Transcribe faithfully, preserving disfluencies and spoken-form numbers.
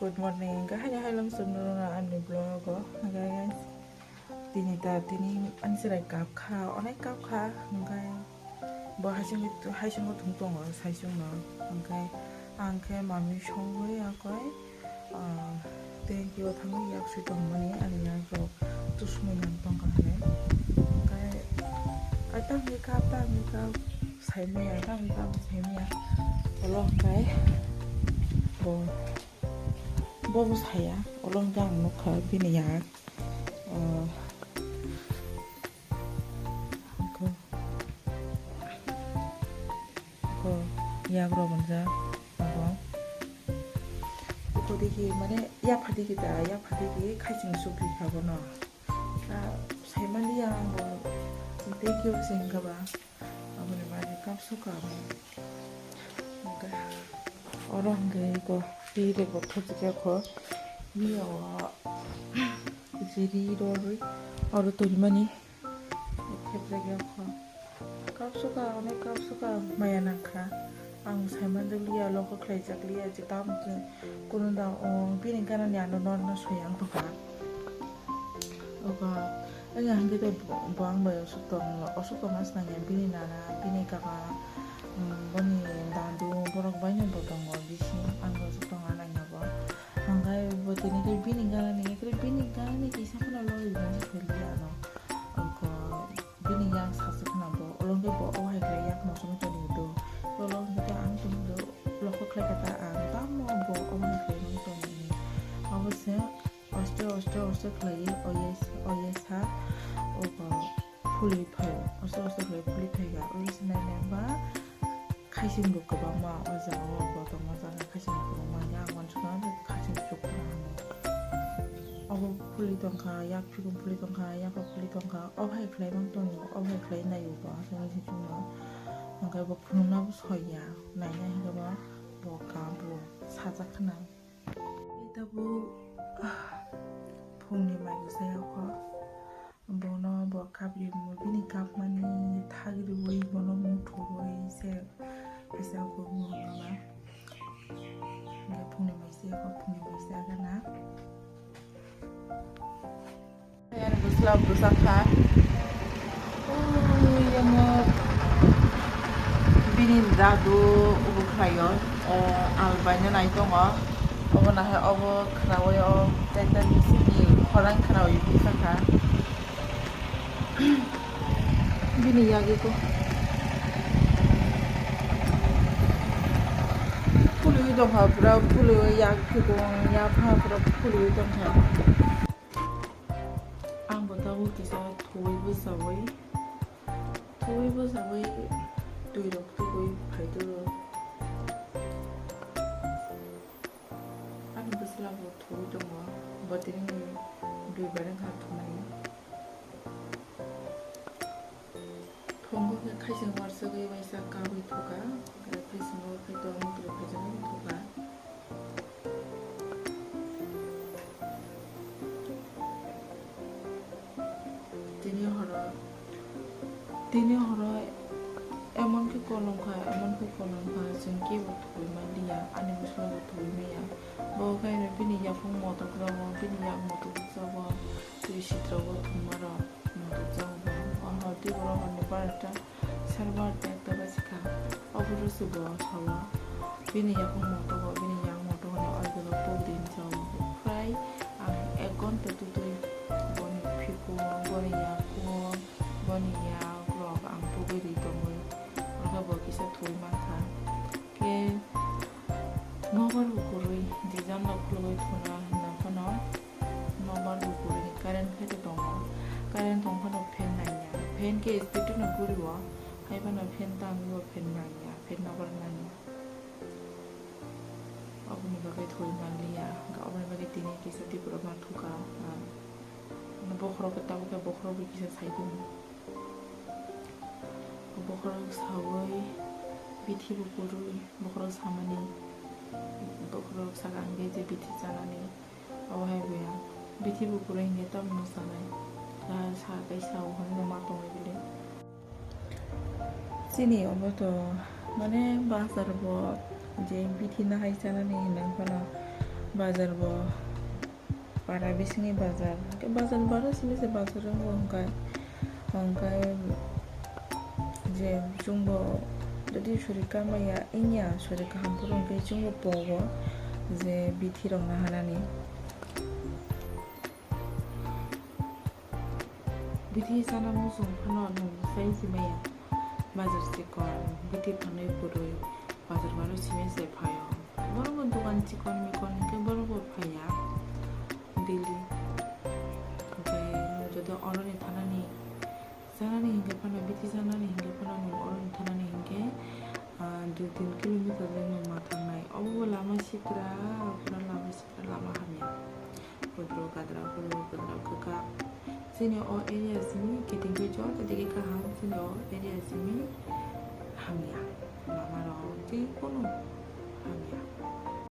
Good morning, hingke haino hailom chwng nuruna ani vlog o, hingke guys, tini ta, tini ani chwrai kap kha, onek kap kha, hingke bo haising, haising bo thung tongo, saisung no, hingke ang khe mami songwi akoi, ah, thank you thangwi yak sui tongmani ani yak rok tusumui nang tongkha hwnwi, hingke atang hingke kap, tang hingke kap, saimaya, tang hingke kap, saimaya, olo hingke bo. Bo bo saya, olo hwnkhe ang nukha bini yak. Ah, ko, ko yak rok wngjak abo. Ko digi mane yapha digi da, yapha digi khaising sukri kha bono. Ah, saimaliya ang bo thank you se hwnkha ba. Aboni bagwi kapsu kamo. Hwnkhe oro hwnkhe eko ri rego thupjak ya kho. Miya o je ri rorwi oro tonimani thepjak ya kho. Kapsu ka, onek kapsu ka maya nangkha. Ang saimanjakliya, lokho khlaijakliya je tamo khe kunu da o bini ganani ano norna soya wng tongkha. Obo wngya hwnkhe tei bo, bo ang bai osuk tongo, osuk tongma se nangya bini nana, bini kaka, um, boni dadu, borok baino bo tongo, bising ang bai osuk tongna nangya bo. Hwnkhai bo tini khe bini ganani, khe bini ganani kisa phano logwi rwna se phailiya ano. Oko bini yak sasu khna bo, olo hwnkhe bo obo hai khlai yak moso no toni do. Olo hwnkhe ang tong do, lokho khlai kha ta ang, tamo bo obo hai khlai mani tong ni. Obo se Oste, oste, oste khlaiwi oye, oye sa, obo phulwi phaio. Oste, oste khlaiwi phulwi phaikha. Oye se nainai ba khaising bo kwbangma o jaga o, bo tongma jaga khaising bo kwbangma ya, ang uansukha khaising chukphuru hwnwi. Obo phulwi tongkha, yak phikung phulwi tongkha, yapha phulwi tongkha, obo hai khlai mang tongo, obo hai khlai naio bo, aswk wngwi se chwngno. Hwnkhe bo phunukna bo soi ya, nainai hwnkhe bo, bo kap bo sajak khna. Tabuk, ah, phungni mai bwsai o kho. Bono bo kap rimwi, bini kapmani thagriwi, bono muthubwi se kaisa kok mwnama. Hwnkhe phungni mai se o kho, phungni mai se gana. Ani bwsla bwsa kha. Ui, omo bini dadu ubu khlaio. O, al baino nai tongo. Obo nahai obo khnaui o tenta bisingni khorang khnaui bwsa kha. Bini yagwi ko. Phulwi tongkha, pura phulwi yak phikung, yapha pura phulwi tongkha. Ang bo tabuk kisa thuwi bwchawi, thuwi bwchawi twi rok tubui phai turo. Ani bwsla bo thuwi tongo, bo tini dui bar wngkha thumani. Phungo khe khaising warsugwi waisa kabwi thuka, bisingo khe to mutri phaijaknai thuka. Tini horo, tini horo emon khe kolom kha, emon khe kolom kha, chwng kebo thuwi manliya, ani bwsla bo thuwi manya. Bo khe bini yaphang motok jago, bini yak motok jago, twi sitra bo thumma rok. Motok jago bo. O hor twi borok horni barota, sar barota ekta bachikha. Obo rw se bo sawa. Bini yaphang motogo, bini yang motogo no oi borok pok din jago. Prai ang ek ghonta twtwi boni phikung, boni yakung, boni yak rok ang pogwi ri tongwi. Oro khe bo kisa thuwi mankha. Khe nobar bo kwrwi, je janla khulugwi thuna hwnna phano nobar bo kwrwi, current khe to tongo. Current tong phano fan nangya. Fan khe speed no guri o, hai phano fan tangwi o fan nangya, fan nobar nangya. Oboni bagwi thwi manliya, hwnkhe oboni bagwi tini kisa Tripura ma thuka. Bokhorok khe tabuk khe bokhorok bai kisa sai tongo. Bokhorok saui bithi bo kwrwi, bokhorok samani, bokhorok saka hwnkhe je bithi chanani, obo hai buya bithi bo kwrwi hwnkhe tamoni sanai, sa kai sao hwnwi ma tongwi bile. Chini obo to mane bazar bo je bithi nahai chanani hinwi phano Bazar bo para bisingni bazar, hwnkhe bazar bara simi se bazar wngo hwnkhe, hwnkhe je chwngbo jodi sori kamaya wngya, sori kaham phuru hwnkhe chwngbo pogo je bithi rok naharani. Bithi sana muchung phano nwng sai simaya. Bazar chikon, bithi phanwi kwrwi, bazar mano simi se phaio. Borokbo dogan chikon mikon hwnkhe borokbo phaiya daily. Hwnkhe joto oroni thanani, sanani hwnkhe phano, bithi sanani hwnkhe phano nwng oroni thanani hwnkhe, ah, dui tin kilometer le nwng ma thangnai. Obo bo lama sitra, pura lama sitra, lama hamya. Kodro kadra, kodro kadra kwkak. Chini o area simi kiting khe joto digi kaham, chini o area simi hamya. Lama rok je kono hamya.